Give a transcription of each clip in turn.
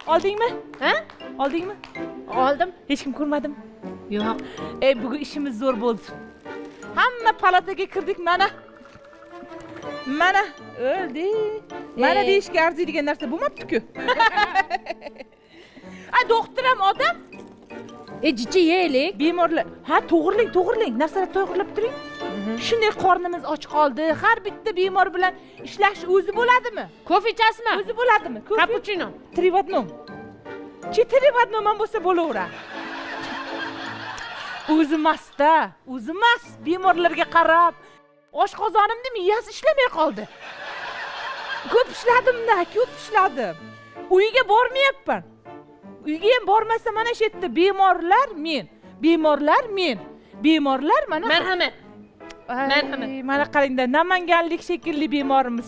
Oldingmi? Ha? Oldingmi? Oldim. Hech kim ko'rmadimi? Yo'q. Ey, bugun ishimiz zo'r bo'ldi. Hamma palataga kirdik, mana. Mana o'ldi. Mana Ey. deyishga arziydigan narsa bo'lmabdi-ku. A, doktor ham odam. Jicha yeylik. Bemorlar, ha, to'g'rilang, to'g'rilang, narsalar to'g'rilab turing. Shunday qornimiz och qoldi. Har bitta bemor bilan ishlash o'zi bo'ladimi? Kofe ichasizmi? O'zi bo'ladimi? Kofe? Kapuchino. Три в одном. Четыре в одном ham bo'lsa bo'laveradi. O'zi masda, o'zi mas bemorlarga qarab oshqozonimni miyasi ishlamay qoldi. Ko'p ishladim-da, ko'p ishladim. Uyga bormayapman. Uyga ham bormasa mana shu yerda bemorlar men, bemorlar men, bemorlar mana. Marhamat. Ay, Marhamat. Mana qarangda, namanganlik shekilli bemorimiz.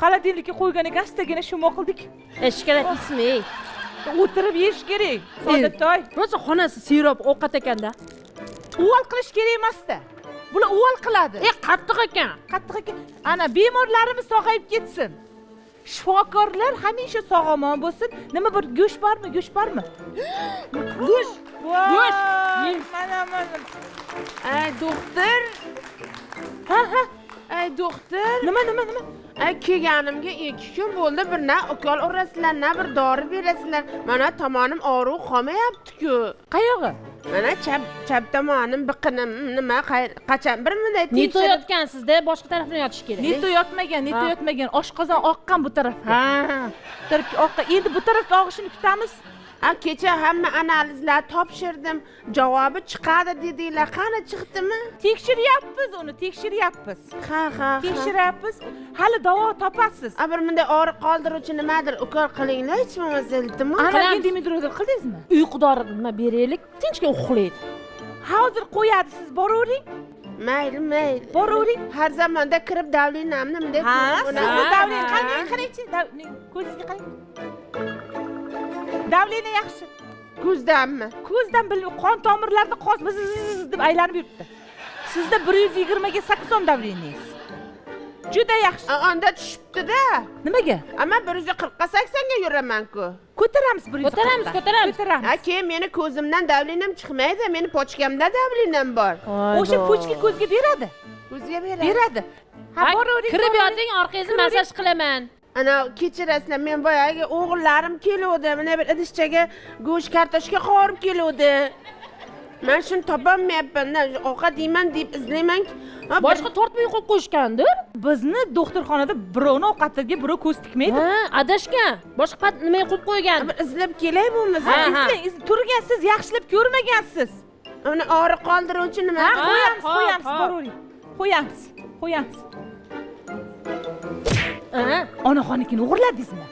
Холодильник ka qo'ygan ekan, astagina shumo qildik. Shokolad ismi, ey. O'tirib yeyish kerak, Saodattoy. Rosa xonasi serob ovqat ekanda. Uvol qilish kerak emasda. Bular uvol qiladi. Qattiq ekan. Qattiq ekan. Ana bemorlarimiz sog'ayib ketsin. Shifokorlar hamisha sog'-omon bo'lsin. Nima bir go'sht bormi? Go'sht bormi? Go'sht. Voy, Go'sht. Mana mana. Ay, doktor. Ha, ha. Ay, doktor. Nima, nima, nima? Ay, kelganimga 2 kun bo'ldi, bir na ukol urasizlar, na bir dori berasizlar. Mana tomonim og'riq qolmayapti-ku. Qayog'i? Mana chap tomonim, biqinim, nima, qachon bir bunday Не то yotgansizda, boshqa tarafdan yotish kerak. Не то yotmagan, не то Ha. yotmagan. Oshqozon oqqan bu tarafga. Ha. Bu tarafga oqqan. Endi bu tarafga og'ishini kutamiz. A, kecha hamma analizlar topshirdim, javobi chiqadi dedinglar. Qani, chiqdimi? Tekshiryapmiz uni, tekshiryapmiz. Ha, ha, ha. Tekshiryapmiz. Hali davo topasiz. A, bir bunday og'riq qoldiruvchi nimadir ukol qilinglar, hech bo'lmasa, iltimos. Analgin, dimedrol qildingizmi? Uyqu dori nima beraylik, tinchgina uxlaydi. Hozir qo'yadi, siz boravering. Mayli, mayli. Boravering. Har zamonda kirib давление mni bunday Ha, ko'rib sizni o'laman. давление qanday, qarangchi, ko'zingizga qarang. Давление yaxshi. Ko'zdanmi? Ko'zdan bilib, qon tomirlarida qon vız deb aylanib yuribdi. Sizda 120 ga 80 давление ngiz. Juda yaxshi. A, onda tushibdi-da. Nimaga? Ama 140 ga 80 ga yuraman-ku. Ko'taramiz 140. Ko'taramiz, ko'taramiz. Ko'taramiz. Ha, keyin meni ko'zimdan давление m chiqmaydi, meni почка mda давление m bor. O'sha почка ko'zga beradi. Ko'zga beradi. Beradi. Ha, Ha, boravering. kirib boravering. yoting, orqangizni massaj qilaman. Ana, kechirasizlar, men boyagi o'g'illarim keluvdi, mana bir idishchaga go'sht, kartoshka qovurib keluvdi. Man shuni topolmayapman, ovqat yeyman deb izlayman. Ha, Boshqa tortmay qo'yib qo'yishgandir. Bizni doktorxonada birovni ovqatiga birov ko'z tikmaydi. Ha, adashgan. Boshqa pat nimaga qo'yib qo'ygan. Bir izlab kelay bo'lmasa. Ha, ha. Izlang, izlang. Turgansiz, yaxshilab ko'rmagansiz. Uni og'riq qoldiruvchi nima? Ha, qo'yamiz, hop, qo'yamiz, hop. boravering. Qo'yamiz, qo'yamiz. Ha, Onaxonnikini o'g'irladingizmi?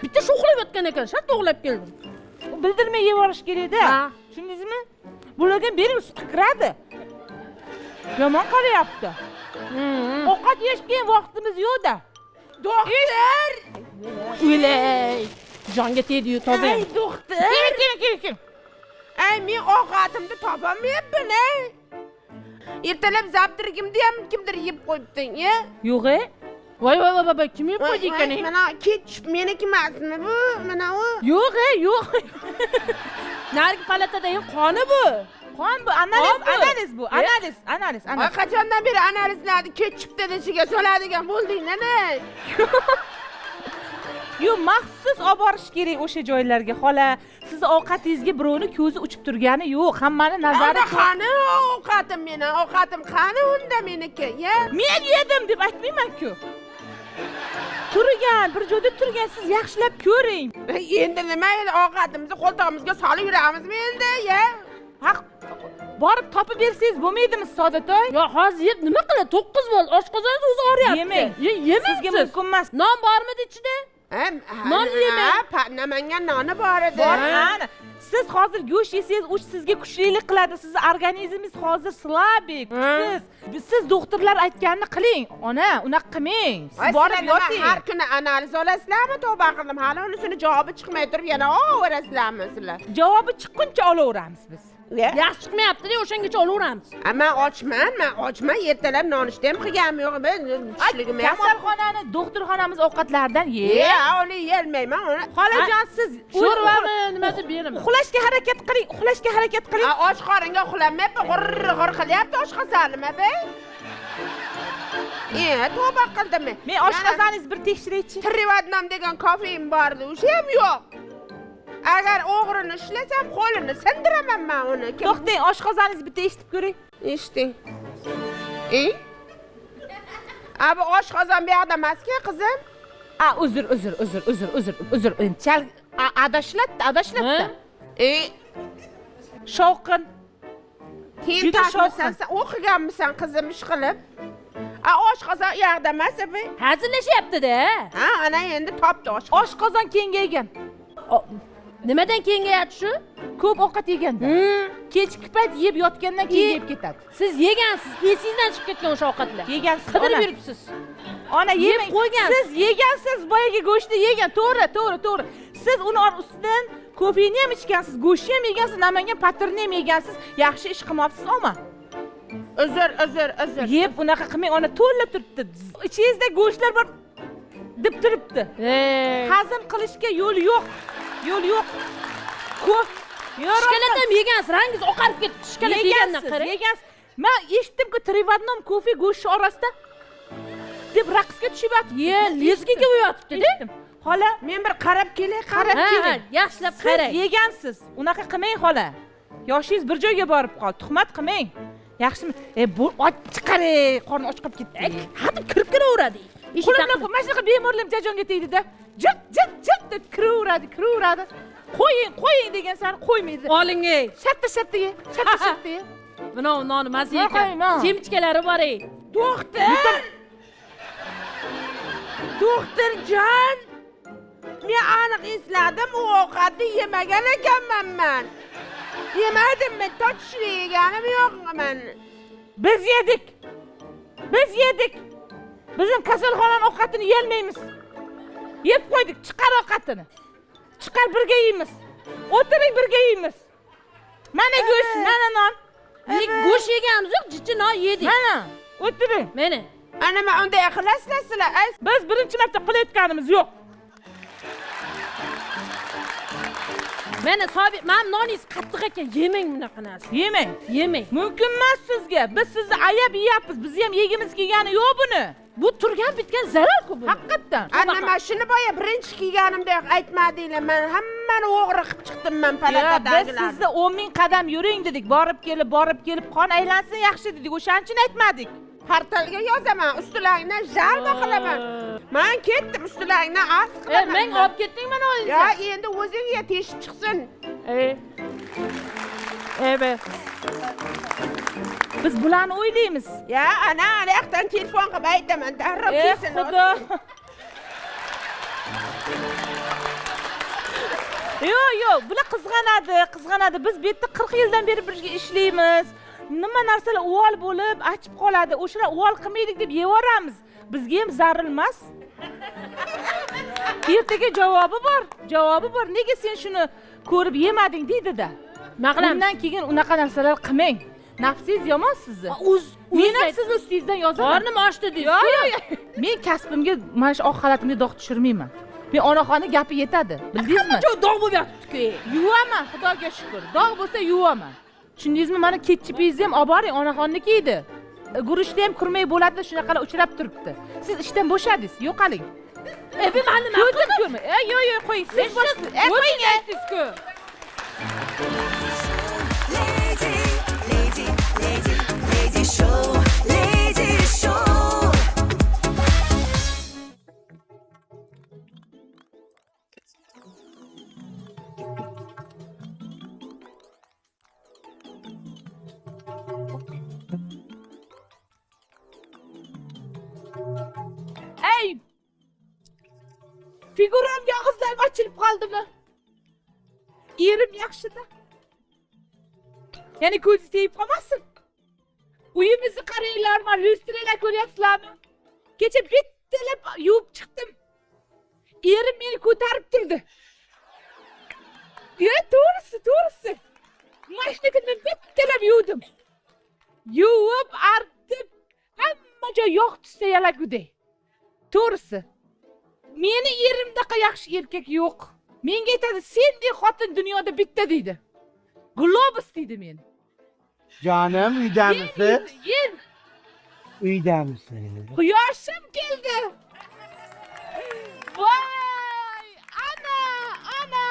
Bitta shu uxlab yotgan ekan, shart o'g'irlab keldim. Bildirmay yeb yuborish kerakda. Ha. Tushundingizmi? Bularga bering, suti kiradi. Yomon qarayapti. Ovqat yeyishga ham vaqtimiz yo'q-da. Doktor! O'lay. Jonga tegdi-yu toza. Ay, doktor! Keling, keling, keling, keling. Ay, men ovqatimni topolmayapman, ey. Ertalab завтрак imni ham kimdir yeb qo'yibdi, ya? Yo'q, e? Voy voy voy voy, kim yeb Voy, qo'ydi ekan? voy, mana kech meniki emasmi bu? Mana u. Yo'q, e, yo'q. Narigi palatadagi qoni bu. Qon bu, analiz, Qon bu. analiz bu, analiz, analiz, Voy, analiz. qachondan beri analizlarni ketchupdan ichiga soladigan bo'lding, nana? Yo'q, maxsus olib borish kerak o'sha joylarga, xola. Sizni ovqatingizga birovni ko'zi uchib turgani yo'q. Hammani nazari Unda qani ovqatim meni? Ovqatim qani unda meniki, ya? Men yedim deb aytmayman-ku. Turgan, bir joyda turgan, siz yaxshilab ko'ring. Endi nima endi, ovqatimizni qo'ltig'imizga solib yuramizmi endi, ya? Ha, borib topib bersangiz bo'lmaydimi, Saodatoy? Yo, hozir yeb nima qiladi? 9 bo'ldi. Oshqozoningiz o'zi og'riyapti. Yemang. Ye, yemang. Sizga mumkin emas. Non bormidi ichida? Ha, Non yemang. Ha, Namangan noni bor edi. Bor, ana. Siz hozir go'sht yesangiz, u sizga kuchlilik qiladi. Sizni organizmingiz hozir слабый, kuchsiz. Siz doktorlar aytganini qiling, ona, unaqa qilmang. Siz Voy, borib sizlar nima, yoting. har kuni analiz olasizlarmi? Tavba qildim. Hali unisini javobi chiqmay turib yana olaverasizlarmi sizlar? Javobi chiqquncha olaveramiz biz. Yaxshi chiqmayapti-da, o'shangacha olaveramiz. Man ochman, man ochman, ertalab nonushta ham qilganim yo'q, men tushligim ham. Kasalxonani, doktorxonamiz ovqatlaridan ye. Uni yeyolmayman, uni. Xolajon, siz sho'rvami, nima deb beraman? Uxlashga harakat qiling, uxlashga harakat qiling. Och qoringa uxlamayapman, g'ir-g'ir qilyapti oshqozonim, be. Tavba qildim. Men oshqozoningizni bir tekshiraychi. Trivadnam degan kofeim bor edi, o'sha ham yo'q. Agar o'g'rini ishlasam, qo'lini sindiraman men uni. To'xtang, oshqozoningizni bitta eshitib ko'ring. Eshiting. Bu oshqozon bu yoqda emas-ku, qizim. Uzr, uzr, uzr, uzr, uzr, uzr. Chal adashlatdi, adashlatdi. Shovqin. Juda shovqin. Sen o'qiganmisan, qizim, ish qilib? Oshqozon u yoqda emas, bu. Hazillashyapti-da. Ha, ana endi topdi oshqozon. Oshqozon kengaygan. Nimadan kengayapti shu? Ko'p ovqat yeganda. Kechki payt yeb yotgandan kengayib ketadi. Siz yegansiz, esingizdan chiqib ketgan o'sha ovqatlar. Yegansiz. Qidirib yuribsiz. Ona yeb qo'ygansiz. Siz yegansiz, boyagi go'shtni yegan. To'g'ri, to'g'ri, to'g'ri. Siz uni ustidan kofeni ham ichgansiz, go'shtni ham yegansiz, Namangan patirini ham yegansiz. Yaxshi ish qilmabsiz, oma. Uzr, uzr, uzr. Yeb unaqa qilmang, ona to'lib turibdi. Ichingizda go'shtlar bor deb turibdi. Hazm qilishga yo'l yo'q. Yo'l yo'q. Ko'p Shkolat ham yegansiz, rangingiz oqarib ketdi. Shkolat yegandan qarang. Yegansiz. Men eshitdimku, trivadnom kofe go'shti orasida deb raqsga tushib yotibdi. Ye, lezgiga uyotibdi-da. Xola, men bir qarab kelay, qarab keling. Yaxshilab qarang. Siz yegansiz. Unaqa qilmang, xola. Yoshingiz bir joyga borib qoldi. Tuhmat qilmang. Yaxshimi? Bu och chiqaring, qorni och qolib ketdi. Hadeb kirib kiraveradi. Qo'lim bilan mana shunaqa bemorlar jajonga tegdi-da. Jiq, jiq, jiq deb kiraveradi, kiraveradi. Qo'ying, qo'ying degan sari qo'ymaydi. Oling ey. Shatta shatta ye, shatta shatta ye. Buni noni maza ekan. Semchkalari bor ey. Doktor! Doktorjon! Men aniq esladim, u ovqatni yemagan ekanman men. Yemadim men, tochishni yeganim yo'q men. Biz yedik. Biz yedik. Bizim kasalxonaning ovqatini yeyolmaymiz. Yeb qo'ydik, chiqar ovqatini. Chiqar, birga yeymiz. O'tiring, birga yeymiz. Mana go'sht, mana non. Go'sht yeganimiz yo'q, jichi non yedik. Mana, o'tiring. Mana. Ana men unday qilasizlar sizlar. Biz birinchi marta qilayotganimiz yo'q. Mana Sobir, mana noningiz qattiq ekan, yemang bunaqa narsa. Yemang. Yemang. Mumkin emas sizga. Biz sizni ayab yeyapmiz. Biz ham yegimiz kelgani yo'q buni. Bu turgan bitgan zarar-ku bu. Haqiqatdan. Ana mana shuni boya birinchi kiyganimda aytmadinglar. Men hammani o'g'ri qilib chiqdim men palatadagilarni. Biz sizni 10 000 qadam yuring dedik. Borib kelib, borib kelib qon aylansin yaxshi dedik. O'shaning uchun aytmadik. Portalga yozaman, ustilaringdan jalba qilaman. Men ketdim, ustilaringdan arz qilaman. Men olib ketding mana o'zingiz. Ya endi o'zing ye, teshib chiqsin. Evet. Biz bularni o'ylaymiz. Ya ana yoqdan telefon qilib aytaman, darrov kelsin. Xudo. Yo'q, yo'q, bular qizg'anadi, qizg'anadi. Biz bu yerda 40 yildan beri birga ishlaymiz. Nima narsalar uvol bo'lib achib qoladi. O'shalar uvol qilmaydik deb yevoramiz. Bizga ham zaril emas. Ertaga javobi bor, javobi bor. Nega sen shuni ko'rib yemading deydi-da. Bundan keyin unaqa narsalar qilmang. Nafsingiz yomon sizni. Men ham sizni ustingizdan yozaman. Qornim ochdi deysiz. Yo'q, yo'q. Men kasbimga mana shu oq xalatimga dog' tushirmayman. Men onaxonni gapi yetadi. Bildingizmi? Hamma joy dog' bo'lib yotibdi-ku. Yuvaman, Xudoga shukr. Dog' bo'lsa yuvaman. Tushundingizmi? Mana ketchipingizni ham olib boring, onaxonniki edi. Guruchda ham kurmay bo'ladi, shunaqalar uchrab turibdi. Siz ishdan bo'shadingiz, yo'qoling. Bu meni nima Ko'zim ko'rmay. Yo'q, yo'q, qo'ying. Siz boshsiz. Qo'ying aytdingiz-ku. Lady, lady, lady, lady show, lady show. Ey! Figuramga og'izlarim ochilib qoldimi? Erim yaxshida. Ya'ni ko'zi tegib qolmasin. Uyimizni qaranglar, mana lyustralar ko'ryapsizlarmi? Kecha bittalab yuvib chiqdim. Erim meni ko'tarib turdi. Yo, to'g'risi, to'g'risi. Mashinamni bittalab yuvdim. Yuvib, artib, hamma joy yog' tushsa yalaguday. To'g'risi, meni erimdaqa yaxshi erkak yo'q. Menga aytadi, sendek xotin dunyoda bitta deydi. Globus deydi meni. Jonim, uydamisiz? Yer. Uydamisiz? Quyoshim keldi. Voy, ana, ana.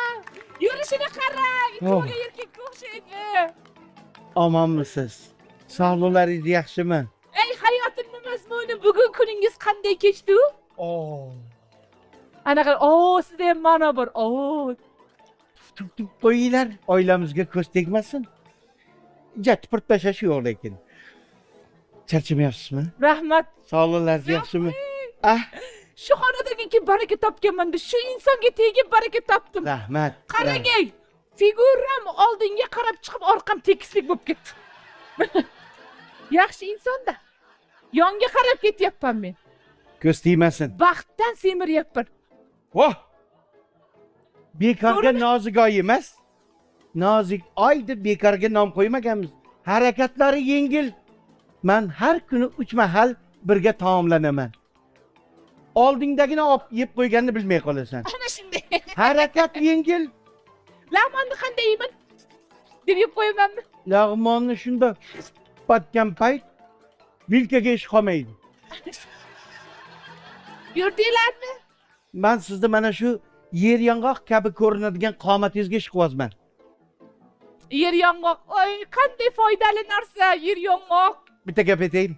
Yurishini qarang, ikkoviga erkakka o'xshaydi. Omonmisiz? Sog'liqlaringiz yaxshimi? Ey, hayotimni mazmuni, bugun kuningiz qanday kechdi? Oh. Anaqa, o, sizda ham ma'no bor. O. Tutib qo'yinglar, oilamizga ko'z tegmasin. Ja tupurib tashlash yo'q lekin. Charchamayapsizmi? Rahmat. Sog'liqlaringiz yaxshimi? Ah, Shu xonadonga kelib baraka topganman, shu insonga tegib baraka topdim. Rahmat. Qarang, figuram oldinga qarab chiqib, orqam tekislik bo'lib ketdi. Yaxshi insonda. Yonga qarab ketyapman men. Ko'z tegmasin. Baxtdan semiryapman. Voh! Bekorga nozik oy emas. Nozik oy deb bekorga nom qo'ymaganmiz. Harakatlari yengil. Men har kuni 3 mahal birga taomlanaman. Oldingdagini olib yeb qo'yganini bilmay qolasan. Ana shunday. Harakat yengil. Lag'monni qanday yeyman? Deb yeb qo'yamanmi? Lag'monni shunda patgan payt vilkaga ish qolmaydi. Yurdinglarmi? Men sizni mana shu yer yong'oq kabi ko'rinadigan qomatingizga ish qilyapman. Yer yong'oq, oy, qanday foydali narsa yer yong'oq. Bitta gap aytaymi?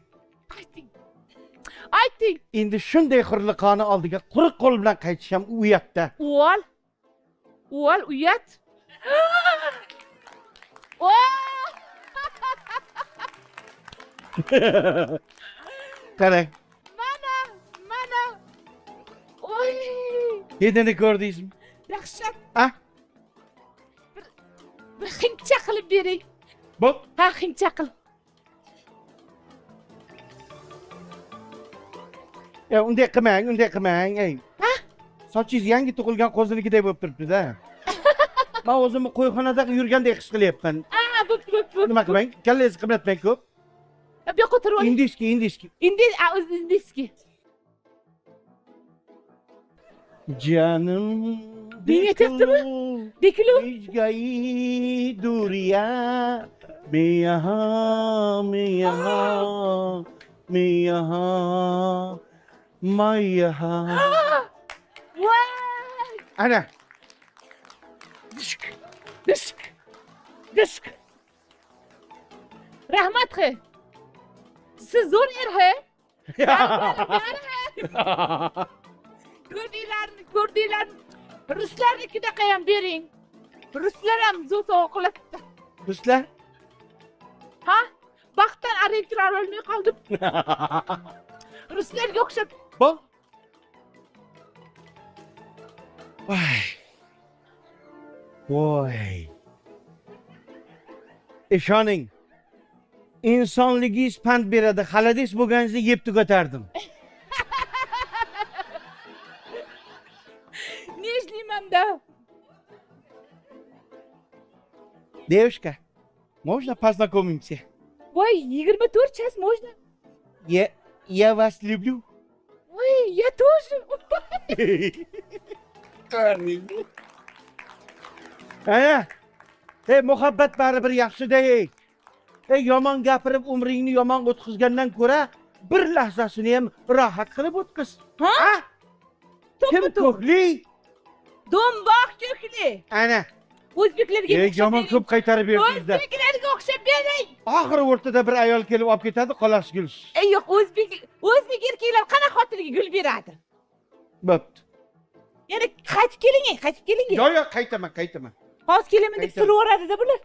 Ayting. Ayting. Endi shunday hurliqoni oldiga quruq qo'l bilan qaytish ham uyatda. Uvol. Uvol uyat. Oh! Qarang. Mana, mana. Oy! Hidini ko'rdingizmi? Dahshat. Ah? Bir xingcha qilib bering. Bo'p. Ha, xingcha qil. Ya unday qilmang, unday qilmang. Ey. Ha? Sochingiz yangi tug'ilgan qo'zinikidek bo'lib turibdi-da. Men o'zimni qo'yxonada yurgandek his qilyapman. Ha, bo'p, bo'p, bo'p. Nima qilmang? Kallangizni qimlatmang ko'p. Bu yoqqa o'tirib oling. Индийский, индийский. Indi, a, o'zi индийский. Jonim. Menga aytyaptimi? Dekilu. Mij gayi duriya, me yahan, me yahan, me yahan, ma yahan. Voy! Ana. Dishk. Dishk. Dishk. Rahmat he. Siz zo'r er he. Ko'rdinglarmi, ko'rdinglarmi? Ruslarnikidaqa ham bering. Ruslar ham zo'r sovg'a qiladi. Ruslar? Ha? Baxtdan orientir olmay qoldim. Ruslarga o'xshab. Bo'l. Voy. Voy. Ishoning. Insonligingiz pand beradi. Xaladis bo'lganingizda yeb tugatardim. Ne ishlayman-da? Девушка, можно познакомимся? Voy, 24 час можно. Я вас люблю. Voy, я тоже. Ana. Ey, muhabbat baribir yaxshi-da, ey. Ey, yomon gapirib umringni yomon o'tkazgandan ko'ra bir lahzasini ham rohat qilib o'tkiz. Ha? Ha? Kim ko'kli? Do'mboq ko'kli. Ana. O'zbeklarga Ey, o'xshab yomon bering. ko'p qaytarib berdingizda. O'zbeklarga o'xshab bering. Oxiri o'rtada bir ayol kelib olib ketadi, qolasiz gulsiz. Ey, yo'q, o'zbek erkaklar qanaqa xotiniga gul beradi? Bo'pti. Yana qaytib keling, ey, qaytib keling. Yo'q, yo'q, qaytaman, qaytaman. Hozir kelaman deb Qaytaman. suraveradi-da bular.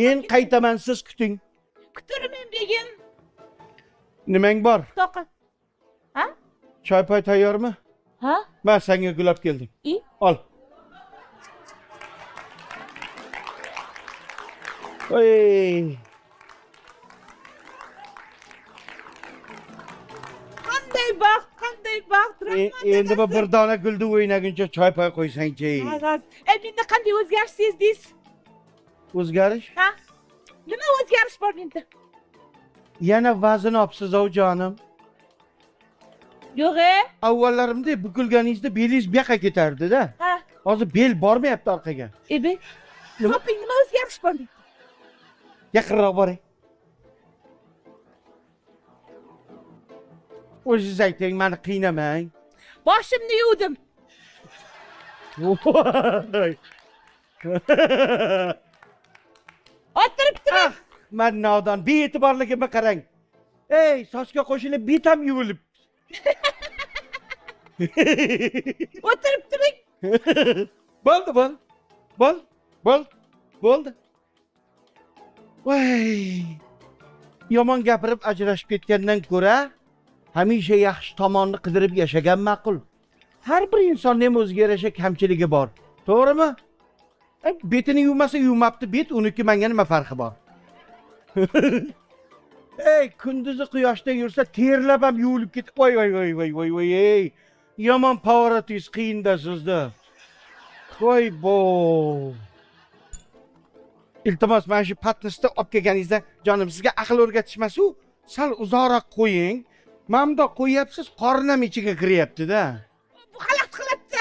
Men qaytaman, siz kuting. Kuturmen begim. Nimang bor? Toqa. Ha? Choy poy tayyormi? Ha? Men senga gul olib keldim. I? Ol. Oy. Qanday baxt, qanday baxt. Rahmat. Endi bu bir dona gulni o'ynaguncha choy poy qo'ysangchi. Menda qanday o'zgarish sezdingiz? O'zgarish? Ha? Nima o'zgarish bor menda? Yana vazn olibsiz-ov jonim. Yo'q e? Avvallarimda bukilganingizda belingiz bu yoqqa ketardi-da. Ha. Hozir bel bormayapti orqaga. Ebe. Nima? Toping, nima o'zgarish bor menda? Yaqinroq boring. O'zingiz ayting, meni qiynamang. Boshimni yuvdim. Voy. O'tirib turing. Ah, man nodon, bee'tiborligimga qarang. Ey, sochga qo'shilib bet ham yuvilib. O'tirib turing. Bo'ldi, bo'ldi. Bo'ldi, bo'ldi, bo'ldi. Voy. Yomon gapirib ajrashib ketgandan ko'ra hamisha yaxshi tomonni qidirib yashagan ma'qul. Har bir insonning ham o'ziga yarasha kamchiligi bor. To'g'rimi? Betini yuvmasa yuvmabdi, bet uniki, menga nima farqi bor? Ey, kunduzi quyoshda yursa terlab ham yuvilib ketib, voy voy voy voy voy voy ey. Yomon pavaratingiz qiyinda sizni. Voy bo. Iltimos, mana shu patnisda olib kelganingizda jonim sizga aql o'rgatishmas-u, sal uzoqroq qo'ying. Mana bundoq qo'yyapsiz, qorin ham ichiga kiryapti-da. Bu xalaqit qilibdi.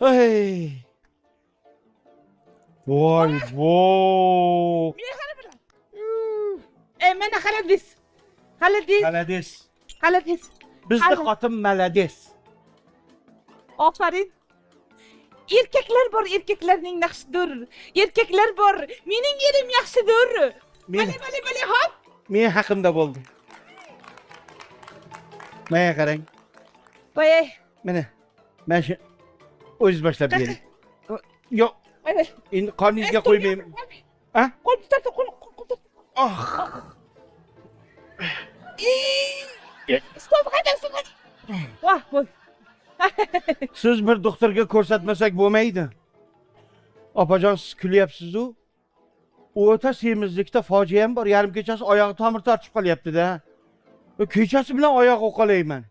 Ey. Voy bo. Mehr bilan. Mana xaladis. Xaladis. Malades. Xaladis. Bizni Hali. xotin malades. Ofarin. Erkaklar bor, erkaklarning naqshidir. Erkaklar bor, mening erim yaxshidir. Men Bali bali bali hop. men haqimda bo'ldi. Menga qarang. Voy. Mana. Mana shu o'zingiz boshlab bering. Yo'q, Voy voy. endi qorningizga qo'ymayman. A? Qo'l tutardi, qo'l qo'l tutardi. Oh. Stop, qayda, stop. Voh, bo'ldi. Siz bir doktorga ko'rsatmasak bo'lmaydi. Opajon, siz kulyapsiz-u. O'ta semizlikda fojia ham bor. Yarim kechasi oyog'i tomir tortib qolyapti-da. Kechasi bilan oyoq o'qalayman.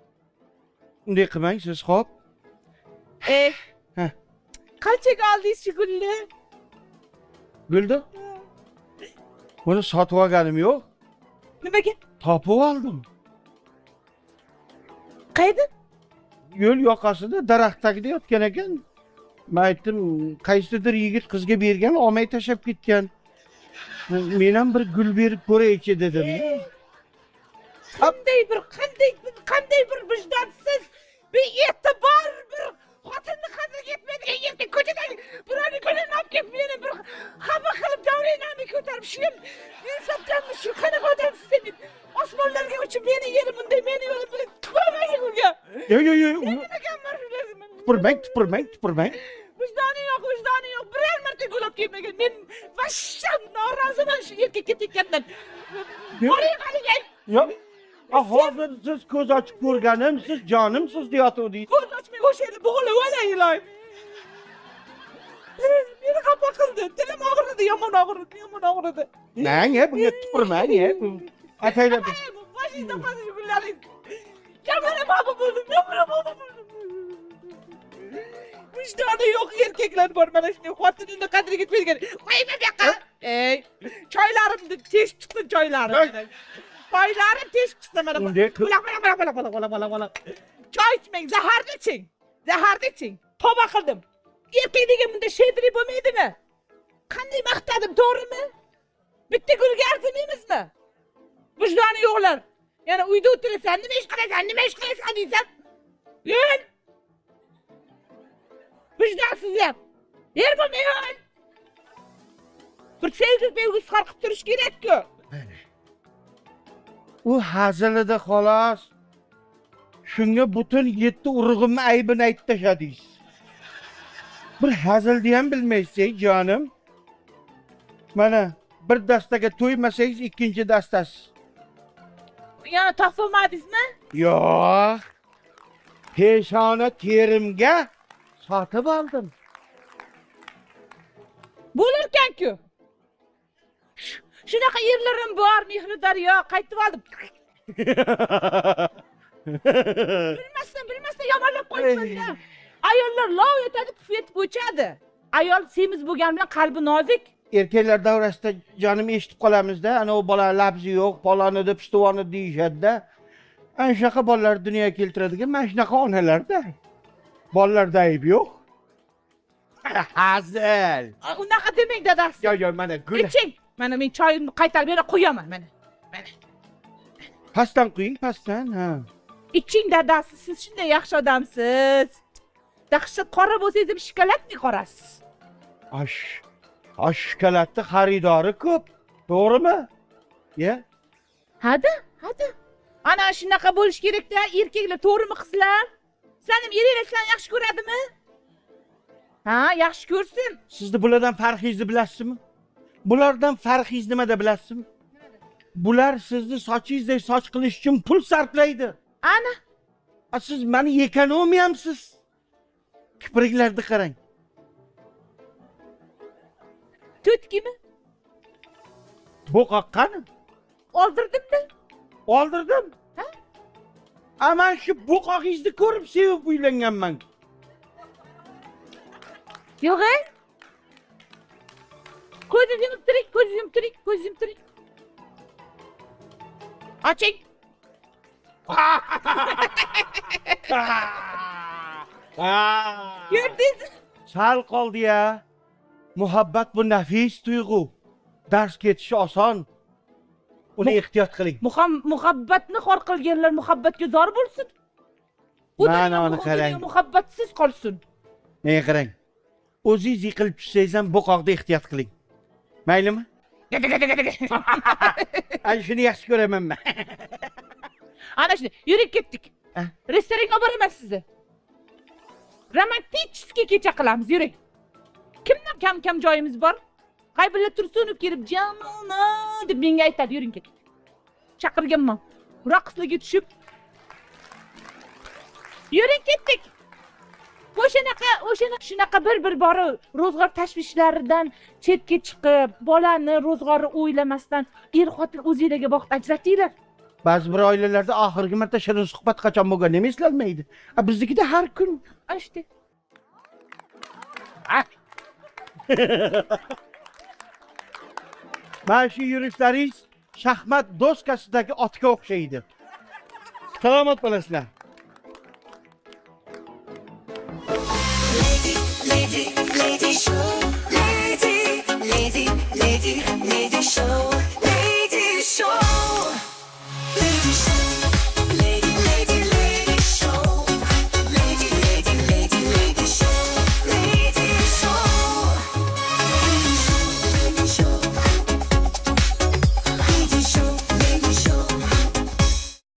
Unday qilmang siz, xo'p? Ha. Qanchaga oldingiz shu gulni? Gulni? Buni sotib olganim yo'q. Nimaga? Topib oldim. Qayerda? Yo'l yoqasida daraxt tagida yotgan ekan. Men aytdim, qaysidir yigit qizga bergan, olmay tashlab ketgan. Men ham bir gul berib ko'raychi dedim. Qanday bir, qanday qanday bir vijdonsiz, bee'tibor bir xotinni qadriga yetmaydigan erkak ko'chadan birovning gulini olib kelib meni bir xafa qilib davlenamni ko'tarib, shu ham insofdanmi, shu qanaqa odamsiz sen? Osmonlarga uchib meni yerim bunday, meni yo'lim bunday tupurmang unga. Yo'q, yo'q, yo'q. Nima? Tupurmang, tupurmang, tupurmang. Vijdoni yo'q, vijdoni yo'q. Biror marta gul olib kelmagan. Men vashsha noroziman shu erkakka tekkandan. Boring haligi. Yo'q. Hozir siz ko'z ochib ko'rganim, siz jonimsiz deyotgandingiz. Ko'z ochmay o'sha yerda bo'g'ilib o'lay iloyim. Meni xafa qildi. Tilim og'ridi, yomon og'ridi, yomon og'ridi. Nang, bunga tupurmang, Ataylab. Boshingizda qolsin gullaringiz. Yomon xafa bo'ldim, yomon xafa bo'ldim. Vijdoni yo'q erkaklar bor, mana shunday xotinini qadriga yetmaydigan. Qo'yma bu yoqqa. Ey, choylarimni teshib chiqdi choylarim. Choylarim teshib chiqdi mana. Unday Buloq, buloq, buloq, buloq, buloq, buloq, buloq. Choy ichmang, zaharni iching. Zaharni iching. Tavba qildim. Erkak degan bunda shedri bo'lmaydimi? Qanday maqtadim, to'g'rimi? Bitta gulga arzimaymizmi? Vijdoni yo'qlar. Yana uyda o'tirasan, nima ish qilasan, nima ish qilasan deysan. Yo'l. Vijdonsizlar. Er bo'lmay. Bir sevgi sevgi izhor qilib turish kerak-ku. U hazilida xolos. Shunga butun 7 urug'imni aybini aytib tashladingiz. Bir hazilni ham bilmaysiz, jonim. Mana bir dastaga to'ymasangiz, ikkinchi dastasi. Yana topolmadingizmi? Yo'q. Peshona terimga sotib oldim. Bo'larkan-ku. Shunaqa erlarim bor, Mehri daryo, qaytib oldim. Bilmasdan, bilmasdan yomonlab qo'yibman-da. Ayollar lov etadi, puf etib o'chadi. Ayol semiz bo'lgani bilan qalbi nozik. Erkaklar davrasida jonim eshitib qolamizda, ana u bola labzi yo'q, paloni deb, pistivoni deyishadi-da. Ana shunaqa bolalar dunyoga keltiradigan mana shunaqa onalarda. Bolalarda ayb yo'q. Hazil. Unaqa demang dadasi. Yo, yo, mana gul. Iching. Mana men choyimni qaytarib yana qo'yaman mana. Mana. Pastdan quying, pastdan, ha. Iching dadasi, siz shunday yaxshi odamsiz. Dahshat qora bo'lsangiz ham shokoladni qorasiz. Ash shokoladni xaridori ko'p, to'g'rimi? Ya? Hadi, hadi. Ana shunaqa bo'lish kerak-da, erkaklar, to'g'rimi qizlar? Sizlarning eringlar sizlarni yaxshi ko'radimi? Ha, yaxshi ko'rsin. Sizni bulardan farqingizni bilasizmi? Bulardan farqingiz nimada bilasizmi? Bular sizni sochingizdek soch qilish uchun pul sarflaydi. Ana. A siz mani ekonomiyamsiz. Kipriklarni qarang. To'tkimi? Bo'qoq qani? Oldirdim-da. Oldirdim. Ha? A man shu bo'qog'ingizni ko'rib sevib uylanganman. Yo'q, e? Ko'zingizni yumib turing, ko'zingizni yumib turing, ko'zingizni yumib turing. Oching. Ko'rdingiz? Sal qoldi-ya. Muhabbat bu nafis tuyg'u. Dars ketishi oson. Uni ehtiyot qiling. Muhabbatni xor qilganlar muhabbatga zor bo'lsin. Bu Mana dunyo, uni bu qarang. dunyo muhabbatsiz qolsin. Menga qarang. O'zingiz yiqilib tushsangiz ham bo'qoqda ehtiyot qiling. Maylimi? Ana shuni yaxshi ko'raman men. Ana shuni yurib ketdik. Ha? Restoranga olib boraman sizni. Romantik kecha qilamiz, yuring. Kimdan kam-kam joyimiz bor? Qaybulla Tursunov kelib Jamona deb menga aytadi, yuring ketdik. Chaqirganman. Raqslarga tushib yuring ketdik. O'shanaqa, o'shana shunaqa bir-bir bori ro'zg'or tashvishlaridan chetga chiqib, bolani ro'zg'ori o'ylamasdan er-xotin o'zinglarga vaqt ajratinglar. Ba'zi bir oilalarda oxirgi marta shirin suhbat qachon bo'lgan nima eslanmaydi. A biznikida har kun. Ana shunday. Mana shu yurishlaringiz shaxmat doskasidagi otga o'xshaydi. Salomat bo'lasizlar. Lady, lady, lady show. Lady, lady, lady, lady show. Lady show. Lady show.